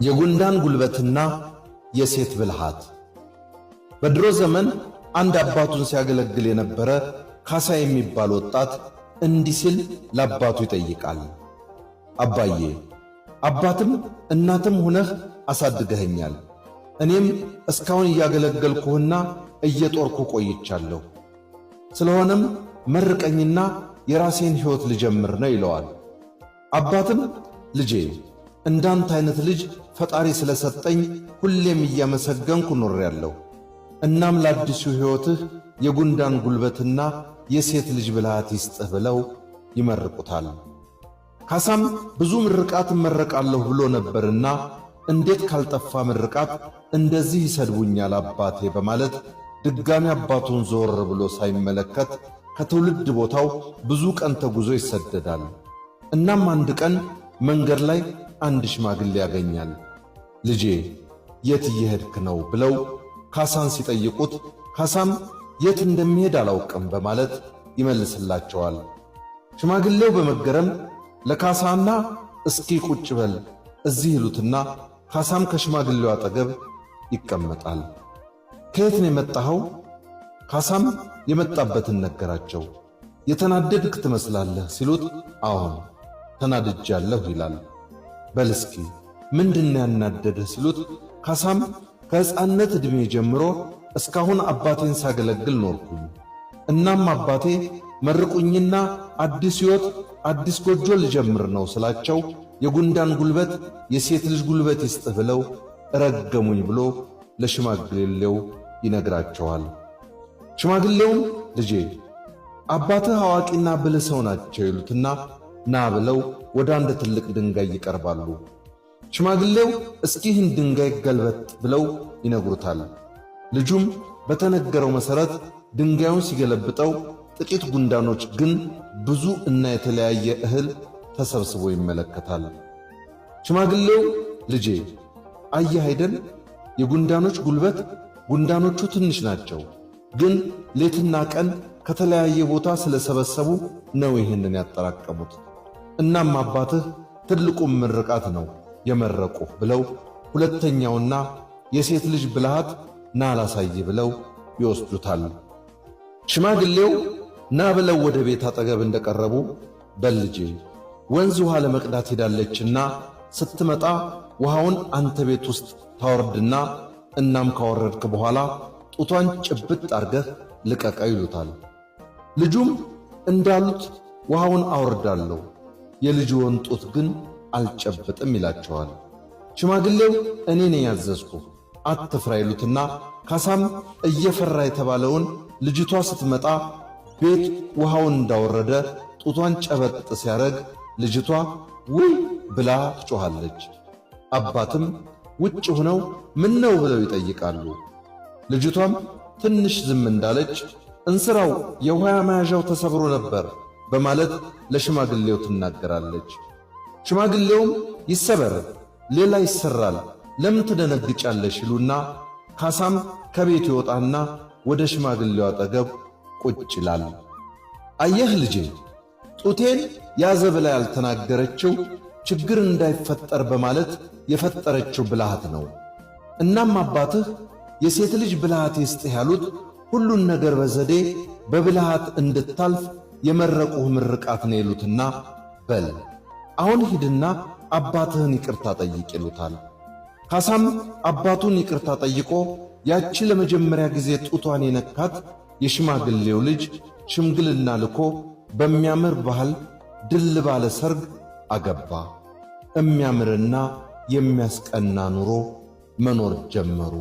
የጉንዳን ጉልበትና የሴት ብልሃት። በድሮ ዘመን አንድ አባቱን ሲያገለግል የነበረ ካሳ የሚባል ወጣት እንዲህ ሲል ለአባቱ ይጠይቃል። አባዬ፣ አባትም እናትም ሁነህ አሳድገኸኛል። እኔም እስካሁን እያገለገልኩህና እየጦርኩ ቆይቻለሁ። ስለሆነም መርቀኝና የራሴን ሕይወት ልጀምር ነው ይለዋል። አባትም ልጄ፣ እንዳንተ አይነት ልጅ ፈጣሪ ስለሰጠኝ ሁሌም እያመሰገንኩ ኖሬያለሁ። እናም ለአዲሱ ሕይወትህ የጉንዳን ጉልበትና የሴት ልጅ ብልሃት ይስጥህ ብለው ይመርቁታል። ካሳም ብዙ ምርቃት እመረቃለሁ ብሎ ነበርና እንዴት ካልጠፋ ምርቃት እንደዚህ ይሰድቡኛል አባቴ በማለት ድጋሚ አባቱን ዞር ብሎ ሳይመለከት ከትውልድ ቦታው ብዙ ቀን ተጉዞ ይሰደዳል። እናም አንድ ቀን መንገድ ላይ አንድ ሽማግሌ ያገኛል። ልጄ፣ የት እየሄድክ ነው ብለው ካሳን ሲጠይቁት ካሳም የት እንደሚሄድ አላውቅም በማለት ይመልስላቸዋል። ሽማግሌው በመገረም ለካሳና እስኪ ቁጭ በል እዚህ ይሉትና ካሳም ከሽማግሌው አጠገብ ይቀመጣል። ከየት ነው የመጣኸው? ካሳም የመጣበትን ነገራቸው። የተናደድክ ትመስላለህ ሲሉት አዎን ተናድጃለሁ ይላል። በል እስኪ ምንድን ያናደደህ ሲሉት ካሳም ከሕፃንነት ዕድሜ ጀምሮ እስካሁን አባቴን ሳገለግል ኖርኩኝ። እናም አባቴ መርቁኝና አዲስ ሕይወት አዲስ ጎጆ ልጀምር ነው ስላቸው የጉንዳን ጉልበት የሴት ልጅ ጉልበት ይስጥህ ብለው ረገሙኝ ብሎ ለሽማግሌው ይነግራቸዋል። ሽማግሌውም ልጄ፣ አባትህ አዋቂና ብልህ ሰው ናቸው ይሉትና ና ብለው ወደ አንድ ትልቅ ድንጋይ ይቀርባሉ። ሽማግሌው እስኪ ይህን ድንጋይ ገልበጥ ብለው ይነግሩታል። ልጁም በተነገረው መሠረት ድንጋዩን ሲገለብጠው ጥቂት ጉንዳኖች ግን ብዙ እና የተለያየ እህል ተሰብስቦ ይመለከታል። ሽማግሌው ልጄ፣ አየህ አይደል የጉንዳኖች ጉልበት፣ ጉንዳኖቹ ትንሽ ናቸው፣ ግን ሌትና ቀን ከተለያየ ቦታ ስለሰበሰቡ ነው ይህንን ያጠራቀሙት። እናም አባትህ ትልቁም ምርቃት ነው የመረቁህ ብለው ሁለተኛውና የሴት ልጅ ብልሃት ና ላሳይ ብለው ይወስዱታል። ሽማግሌው ና ብለው ወደ ቤት አጠገብ እንደቀረቡ በል ልጄ፣ ወንዝ ውሃ ለመቅዳት ሄዳለችና ስትመጣ ውሃውን አንተ ቤት ውስጥ ታወርድና እናም ካወረድክ በኋላ ጡቷን ጭብጥ አርገህ ልቀቀው ይሉታል። ልጁም እንዳሉት ውሃውን አወርዳለሁ፣ የልጅዎን ጡት ግን አልጨብጥም ይላቸዋል። ሽማግሌው እኔ ነኝ ያዘዝኩ አትፍራ ይሉትና ካሳም እየፈራ የተባለውን ልጅቷ ስትመጣ ቤት ውሃውን እንዳወረደ ጡቷን ጨበጥ ሲያረግ ልጅቷ ውይ ብላ ትጮኻለች። አባትም ውጭ ሆነው ምን ነው ብለው ይጠይቃሉ። ልጅቷም ትንሽ ዝም እንዳለች እንስራው የውሃ መያዣው ተሰብሮ ነበር በማለት ለሽማግሌው ትናገራለች። ሽማግሌውም ይሰበር ሌላ ይሰራል፣ ለምን ትደነግጫለሽ ይሉና ካሳም ከቤቱ ይወጣና ወደ ሽማግሌው አጠገብ ቁጭ ይላል። አየህ ልጄ፣ ጡቴን ያዘ ብላ ያልተናገረችው ችግር እንዳይፈጠር በማለት የፈጠረችው ብልሃት ነው። እናም አባትህ የሴት ልጅ ብልሃት ይስጥህ ያሉት ሁሉን ነገር በዘዴ በብልሃት እንድታልፍ የመረቁህ ምርቃት ነው ይሉትና በል አሁን ሂድና አባትህን ይቅርታ ጠይቅ ይሉታል። ካሳም አባቱን ይቅርታ ጠይቆ ያቺ ለመጀመሪያ ጊዜ ጡቷን የነካት የሽማግሌው ልጅ ሽምግልና ልኮ በሚያምር ባህል ድል ባለ ሰርግ አገባ። የሚያምርና የሚያስቀና ኑሮ መኖር ጀመሩ።